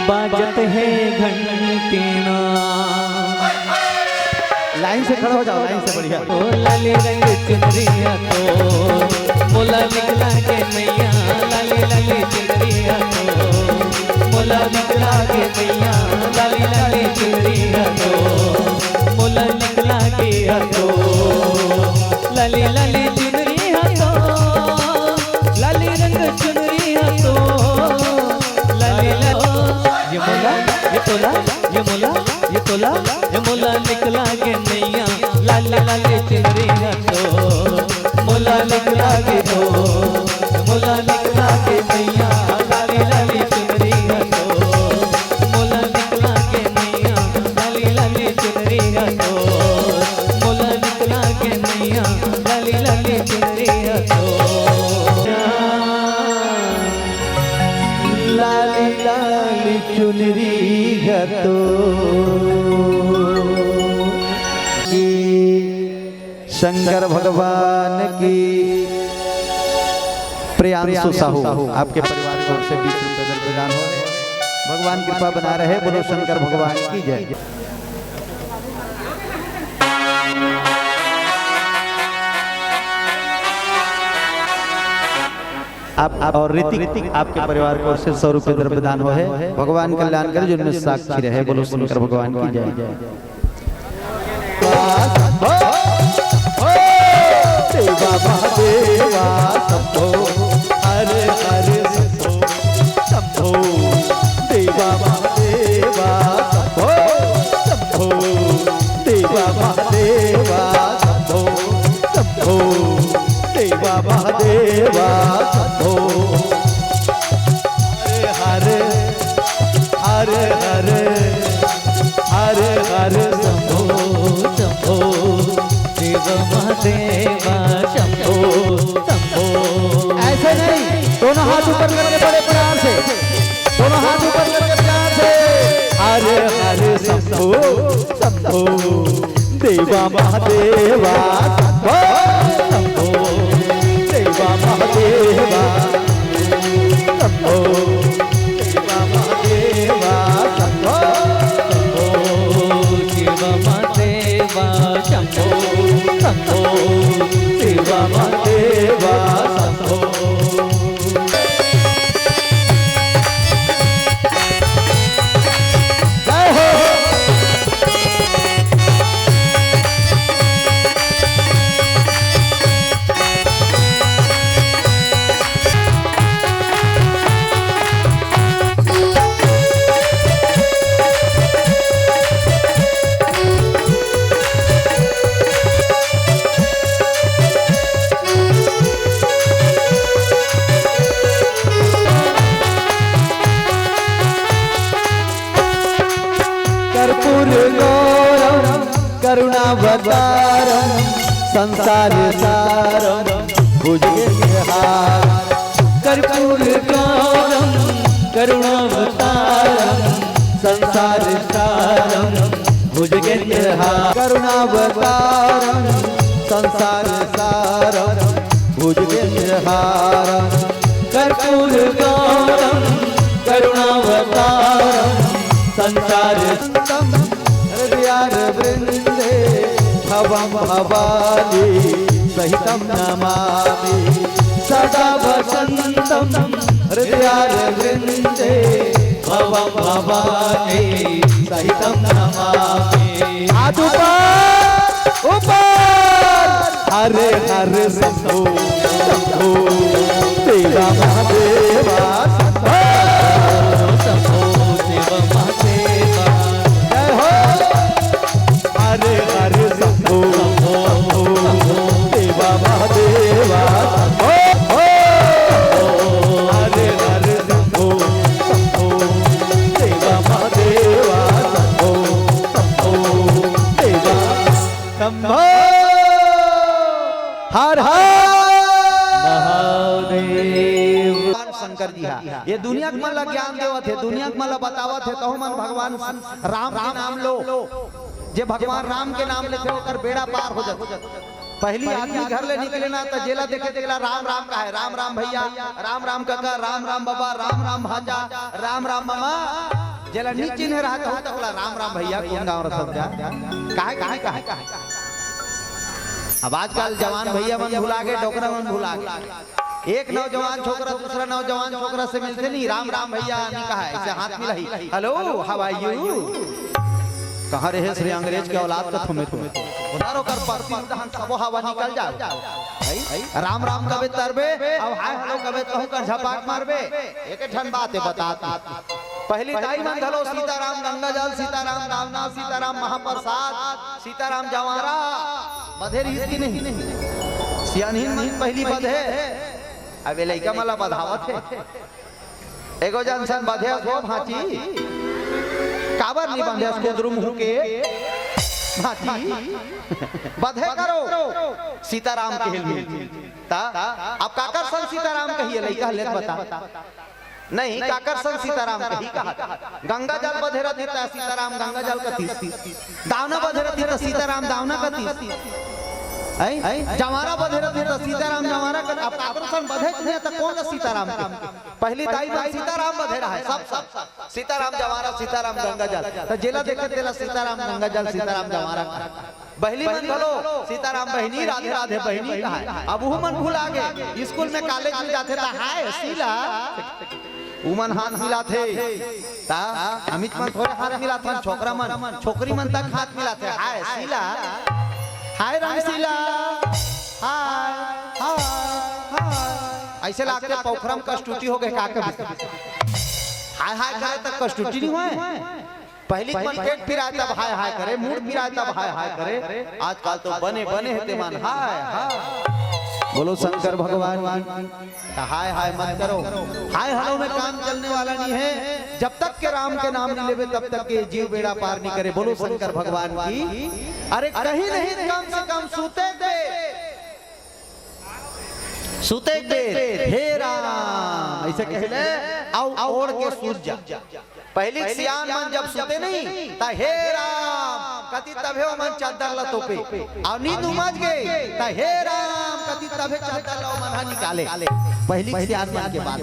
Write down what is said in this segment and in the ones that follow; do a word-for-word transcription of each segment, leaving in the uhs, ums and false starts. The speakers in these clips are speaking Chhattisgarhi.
बाजत हे घंटीना। लाइन से खड़ा हो जाओ, लाइन से, बढ़िया। ओ लाली रंग चुनरिया तो मोला निक लागे मैया, लाली लाली चुनरिया तो मोला निक लागे मैया, लाली लाली चुनरिया तो मोला निक लागे तो, लाली लाली चुनरिया तो, लाली रंग चुनरिया तो, लाली ला-, ये मोला, ये तोला, ये मोला, ये तोला, ये मोला निक लागे मैया, लाली लाली चुनरिया तो, मोला निक लागे तो, मोला निक लागे मैया, लाली लाली चुनरिया तो, मोला निक लागे मैया, लाली लाली चुनरिया तो, मोला निक लागे मैया, लाली लाली चुनरिया तो। लाली लाली चुनरी घतो। शंकर भगवान की। प्रियांशु साहू, आपके परिवार की ओर से बीस रुपए का प्रदान हो। भगवान कृपा बना रहे, बोलो शंकर भगवान की जय। आप, आप और ऋतिक, आपके परिवार की ओर से सौ रुपए द्रव्य दान हो है। भगवान कल्याण करे, जिनमें साक्षी रहे, बोलो शंकर भगवान की जय। देवा महादेवा शंभो, हर हर शंभो, शंभो। देवा महादेवा शंभो, शंभो। देवा महादेवा शंभो, शंभो। देवा महादेवा शंभो। हर हर, हर हर, हर हर शंभो, शंभो। देवा महादेवा शंभो, शंभो। ऐसे नहीं, दोनों हाथ ऊपर करके बड़े प्यार से, दोनों हाथ ऊपर करके प्यार से। हर हर शंभो, शंभो। देवा महादेवा शंभो, शंभो। देवा महादेवा शंभो, देवा महादेवा शंभो, शंभो। देवा महादेवा शंभो, शंभो। देवा महादेवा शंभो। जय हो। कर्पूर गौरम करुणावतारम संसार सारम भुजगेन्द्रहारम। कर्पूर गौरम करुणावतारम संसार सारम भुजगेन्द्रहारम। करुणावतारम संसार सारम भुजगेन्द्रहारम। कर्पूर गौरम करुणावतारम संसार हृदयार वृंदे भवम भवानी सहितम नमामि। सदा वसंतम हृदयार वृंदे भवम भवानी सहितम नमामि। हाथ ऊपर, ऊपर। हर हर शंभो, शंभो। देवा महादेवा शंभो, शंभो। देवा महादेवा। जय हो। हर हर शंभो, शंभो। देवा महादेवा शंभो, शंभो। हर हर शंभो, शंभो। देवा महादेवा शंभो, शंभो। देवा शंभो। हर हर महादेव। भगवान शंकर जी हा ये दुनिया के मन ला ज्ञान देवत हे, दुनिया के मन ला बतावत हे, तहु मन भगवान राम के नाम लो। जे भगवान राम के नाम लेथे, ओकर बेड़ा पार हो जाथे। पहली आदमी घर ले निकले ना, त जेला देखे तेला राम राम कहे, "राम राम भैया, राम राम काका, राम राम बाबा, राम राम भांजा, राम राम मामा।" जेला नी चिन्हे रहा, कहूं तक ओला, "राम राम भैया, कोन गांव रह सब जा?" काहे, काहे, काहे, काहे? अब आजकल जवान भैया मन भुला गे, डोकरा मन भुला गे। एक नौजवान छोकरा दूसरा नौजवान छोकरा से मिलथे नी, "राम राम भैया" नी कहे, ऐसे हाथ मिलाही, "Hello, how are you?" कहाँ रहे श्री अंग्रेज के औलाद का थोमे थोमे। उधर ओकर पत्ती उधर सबो हवा निकल जाओ। भाई, राम राम कबे तरबे, अब हाय हेलो कबे तहूं कर झपाट मारबे। एक ठन बात है बतात। पहली दाई मन घलो सीताराम गंगा जल, सीताराम दावना, सीताराम महाप्रसाद, सीताराम जवारा बधे रहिस कि नहीं? सियानहिन मन पहली बधे, अब ये लइका मन ला बधावत हे। एगो जन सन बधे हो भांची, काबर नी बंधे हो कुदरुम होके भांची, बधे करो सीताराम के हिल में। ता अब काकर सन सीताराम कहिए, लइका लेत बता। नहीं, काकर सन सीताराम कही कहा। गंगा जल बधे रहिथे त सीताराम गंगा जल कतिस। दावना बधे रहिथे त सीताराम दावना कतिस। हैं? जवारा बधे रहिथे त सीताराम जवारा कतिस। अब काकर सन बधे नहीं त कोन ला सीताराम कही? पहली दाई मन सीताराम बधे रहे, सब, सब। सीताराम जवारा, सीताराम गंगा जल। त जेला देखे तेला सीताराम गंगा जल, सीताराम जवारा। बहिनी मन घलो, सीताराम बहिनी, राधे राधे बहिनी कहाय। अब उहू मन भुला गे। स्कूल में, कॉलेज में जाथे त, "हाय, शीला।" उमन हाथ मिलाथे। ता अमित मन थोड़े हाथ मिलाथन, छोकरा मन, छोकरी मन तक हाथ मिलाथे। "हाय, शीला। हाय, रामशीला। हाय, हाय, हाय।" ऐसे लागथे पोखरम कस टूटी हो गे का कभी। हाय, हाय करे तक कस टूटी नहीं होय। पहली मन पेट पिराय तब हाय हाय करे, मूड़ पिराय तब हाय हाय करे। आजकल तो बने बने हे ते मन हाय हाय। बोलो शंकर भगवान की। त हाय हाय मत करो, हाय हेलो में काम चलने वाला नहीं है। जब तक के राम के नाम नहीं लेबे तब तक के जीव बेड़ा पार नहीं करे। बोलो शंकर भगवान की। अरे कहीं नहीं, कम से कम सूते दे। सुते के बेर, "हे राम," ऐसे कह ले, अउ ओढ़ के सूत जा। पहली सियान मन जब सुते नहीं, त "हे राम" कति तभे ओमन चद्दर ल तोपे, अउ नींद उमज गे, त "हे राम" कति तभे चद्दर ल ओमन ह निकाले। पहली सियान मन के बात।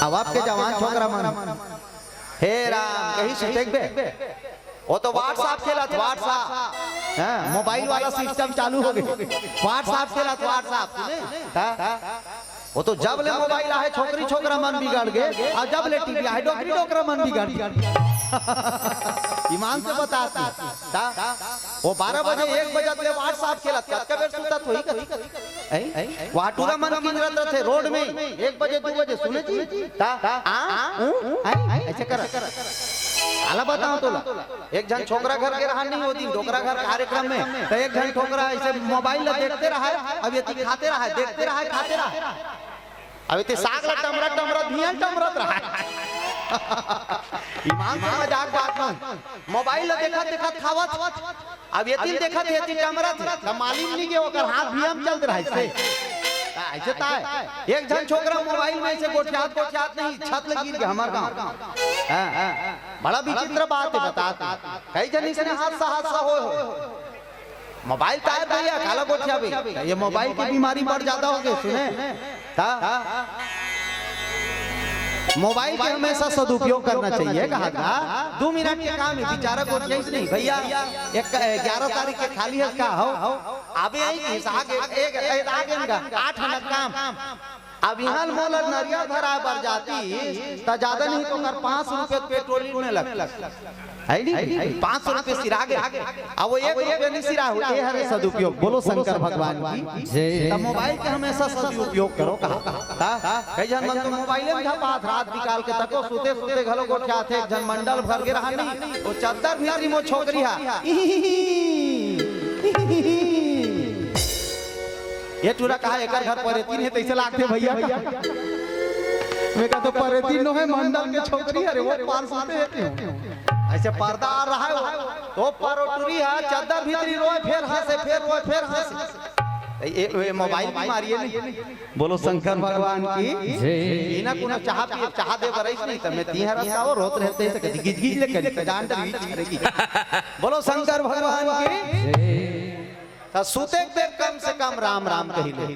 अब आपके जवान छोकरा मन, "हे राम" कही सुते के बेर। वो तो WhatsApp खेलत, WhatsApp। हाँ, मोबाइल वाला सिस्टम चालू हो गे। WhatsApp खेलत, WhatsApp, सुने? हाँ? वो तो जब ले मोबाइल आहे, छोकरी छोकरा मन बिगड़ गे, अउ जब ले टीवी आहे, डोकरी डोकरा मन बिगड़ गे। ईमान से बतात। हाँ? वो बारह बजे, एक बजे ले WhatsApp खेलत, कतका बेर सुतत होही कथी? हैं? वहाँ टूरा मन किंजरत रथे रोड में, एक बजे, दू बजे, सुने जी? ता? आ? ऊ? हैं? ऐसे कर। आला बताओ तोला। एक झन छोकरा घर गे रहा नहीं वो दिन, डोकरा घर कार्यक्रम में, त एक झन छोकरा ऐसे मोबाइल ला देखते रहा, अब ये खाते रहा, देखते रहा, खाते रहा। अब इते साग ला टमरा टमरा धियान टमरत रहा। ईमान से मजाक बात नहीं। मोबाइल ला देखत देखत खावत। अब ये तिल देखत हे, ये तिल टमरत हे। त मालिम नहीं के ओकर हाथ भी हम चलत रहा इससे। ता ऐसे ता है। एक झन छोकरा मोबाइल में ऐसे गोठियात गोठियात नहीं, छत लगी के हमार गाँव। हाँ, हाँ। बड़ा विचित्र बात है, बतात। कई झन इसने हादसा, हादसा होय हो। मोबाइल तार भैया, काला गोठिया भी। ये मोबाइल की बीमारी बड़ ज्यादा हो गई, सुने? ता? मोबाइल के हमेशा सदुपयोग करना चाहिए, कहा था। दो मिनट के काम है, बेचारा गोठिया ही नहीं। भैया, एक, ग्यारह तारीख के खाली है, का हो? अबे आई कि आगे, एक, एक, आगे इनका, आठ मिनट काम। अब इहाँ मोला नरिया धराए बर जाती, त ज्यादा नहीं तो कर पाँच सौ रुपये पेट्रोल में लग। है नहीं? पाँच सौ रुपये सिरा गे। अब वो एक रुपया नहीं सिरा हो, ये हरे सदुपयोग। बोलो शंकर भगवान की। जय। त मोबाइल के हमेशा सदुपयोग करो, कहा। ता? कई झन मन तो मोबाइल में झपात, रात निकाल के तको, सुते सुते घलो गोठियाथे, एक झन मंडल भर गे रहा नहीं, वो चद्दर भीतरी मो छोकरी हा। ये टूरा कहा एकर घर परेतीन हे, तैसे लागथे भैया। मैं कहा तो परेतीन नो है, मंडल के छोकरी, अरे वो पार सुते हे क्यों? ऐसे पर्दा आ रहा है वो। तो परोटुरी है, चद्दर भीतरी रोए, फिर हंसे, फिर रोए, फिर हंसे। ये, ये मोबाइल बीमारी है नहीं। बोलो शंकर भगवान की। जय। इना कोनो चाह पी, चाह दे बरईस नहीं, त मैं तीहरा चाहो रोत रहते हैं, कभी गिज गिज ले करी, जान डर गिज करेगी। बोलो शंकर भगवान की। जय। त सुते के बेर कम से कम राम राम कहि ले।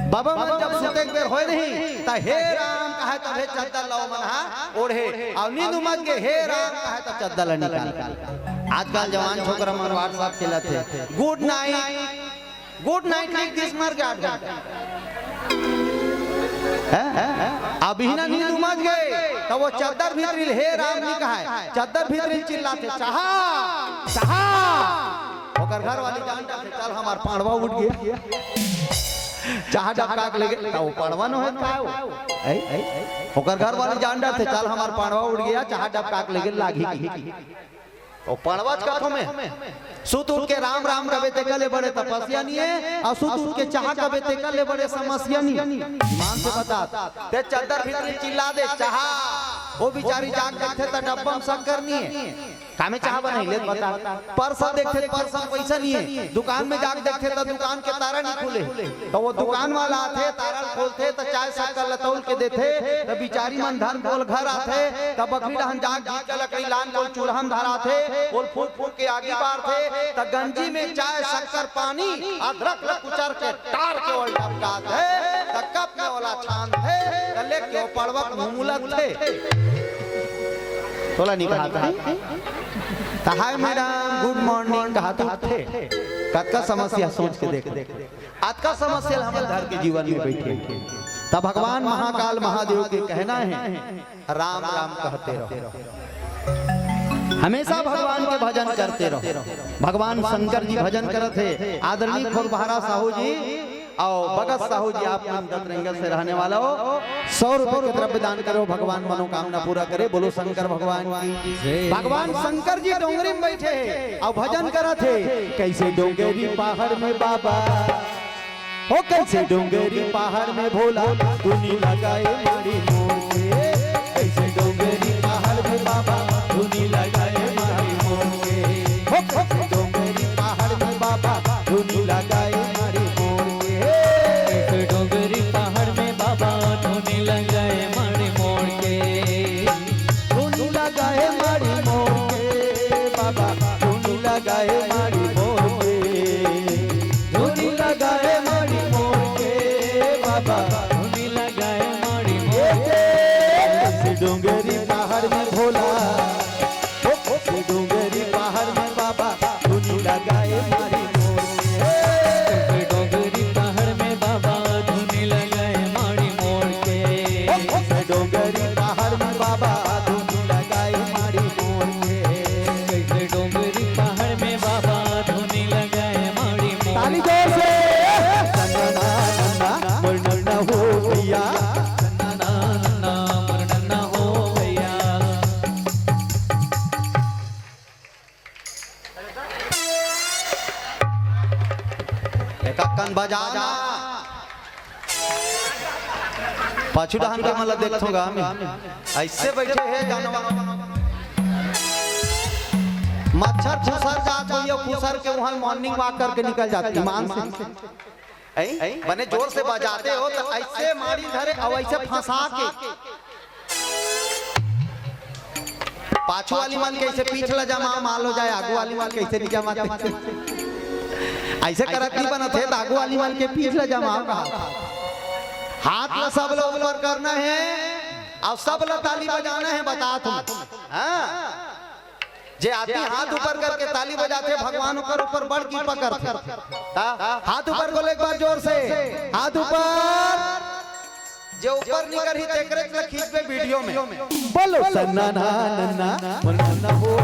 बाबा मन जब सुते के बेर होय नहीं, त हे राम कहे, तभे चद्दर ल ओमन हा ओढ़े। अउ नींद उमज गे, हे राम कहे, त चद्दर ल निकाल। आजकल जवान छोकरा मन WhatsApp खेलत हे, "Good night, good night" लिख दिस, मर गे आठ घंटा। हैं? अब इही ना नींद उमज गे, त ओ चद्दर भीतरी ले हे राम नी कहे, चद्दर भीतरी ले चिल्लाथे, "चाहा, चाहा।" ओकर घर वाली जान डारथे, "चल, हमर पांड़वा उठ गे, चाहा डबका के लेगे।" त ओ पांड़वा नोहे, काय ओ? ऐ, ऐ, ओकर घर वाली जान डारथे, "चल, हमर पांड़वा उठ गे, चाहा डबका के लेगे, लागही।" ओ पांड़वाच कथों मैं। सुत उठ के राम राम कबे, तेकर ले बड़े तपस्या नी हे, अउ सुत उठ के चाहा कबे, तेकर ले बड़े समस्या नी हे। ईमान से बता, ते चद्दर भीतरी चिल्ला दे, "चाहा।" ओ बिचारी जाग के देखथे, त डब्बा म शक्कर नी हे। का में चाहा बनाही ले बता। पर्स देखथे, पर्स म पइसा नी हे। दुकान में जाके देखथे, त दुकान के तारा नी खुले। त ओ दुकान वाला आथे, तारा ल खोलथे, त चाय शक्कर ल तौल के देथे। त बिचारी मन धन बोल घर आथे, त बखरी डहन जाके घींच के लकड़ी लान के ओ चूल्हा म धराथे, ओल फूंक फूंक के आगी बारथे। त गंजी में चाय शक्कर पानी अदरक ल कुचर के टार के ओल डबकाथे, त कप में ओला छानथे, त लेके ओ पड़वा के मुंह मुलकथे। तोला नी कहात हे? त hi madam, good morning कहात उठथे। कतका समस्या सोच के देख। अतका समस्या ल हमन धर के जीवन में बइठे। त भगवान महाकाल महादेव के कहना हे, "राम राम कहते रहो, हमेशा भगवान के भजन करते रहो।" भगवान शंकर जी भजन करत हे, आदरणीय खोरबहरा साहू जी अउ बगत साहू जी, आप मन दतरेंगल से रहने वाला हो, सौ रुपए के द्रव्य दान करो, भगवान मनोकामना पूरा करे। बोलो शंकर भगवान की। भगवान शंकर जी डोंगरी में बइठे हे अउ भजन करत हे, "कैसे डोंगरी पहाड़ में बाबा, ओ कैसे डोंगरी पहाड़ में भोला, धुनी लगाए माड़ी मोर के, कैसे डोंगरी पहाड़ में बाबा, धुनी लगाए माड़ी मोर के, ओ कैसे डोंगरी पहाड़ में बाबा, धुनी लगाए माड़ी मोर के।" कैसे डोंगरी पहाड़ में बाबा, धुनी लगाए माड़ी मोर के। धुनी लगाए माड़ी मोर के, बाबा, धुनी लगाए माड़ी मोर के। धुनी लगाए माड़ी मोर के, बाबा, धुनी लगाए माड़ी मोर के। कैसे डोंगरी पहाड़ में भोला, ओ कैसे डोंगरी पहाड़ में बाबा, धुनी लगाए माड़ी मोर के। कैसे डोंगरी पहाड़ में बाबा, धुनी लगाए माड़ी मोर के। ओ कैसे डोंगरी पहाड़ में बाबा, धुनी लगाए माड़ी मोर के। कैसे डोंगरी पहाड़ में बाबा, धुनी लगाए माड़ी मोर। ताली जोर से। नन्ना, नन्ना, मोर नन्ना हो भैया। नन्ना, नन्ना, मोर नन्ना हो भैया। एक अक्कन बजा ना। पाछू डहन के मन ल देखथों गा मैं। अइसे बइठे हे जानवर। मच्छर खुसर जात होही, खुसर के उहां morning walk करके निकल जात हे। ईमान से। ऐ? बने जोर से बजाते हो त अइसे माड़ी धरे अउ अइसे फंसा के। पाछू वाली मन के अइसे पीठ ल जमाव, मान लो जाए, आगू वाली मन के अइसे नी जमाते। अइसे करत नी बनत हे, त आगू वाली मन के पीठ ल जमाव कहा। हाथ ल सब ल ऊपर करना हे अउ सब ल ताली बजाना हे, बतात हों। हां, जे आदमी हाथ ऊपर करके ताली बजाथे, भगवान ओकर ऊपर बड़ कृपा करथे। त हाथ ऊपर बोलो एक बार जोर से, हाथ ऊपर। जे ऊपर नी करही, तेकरे ल खींचबे video में। बोलो सन्ना ना नन्ना, मोर नन्ना हो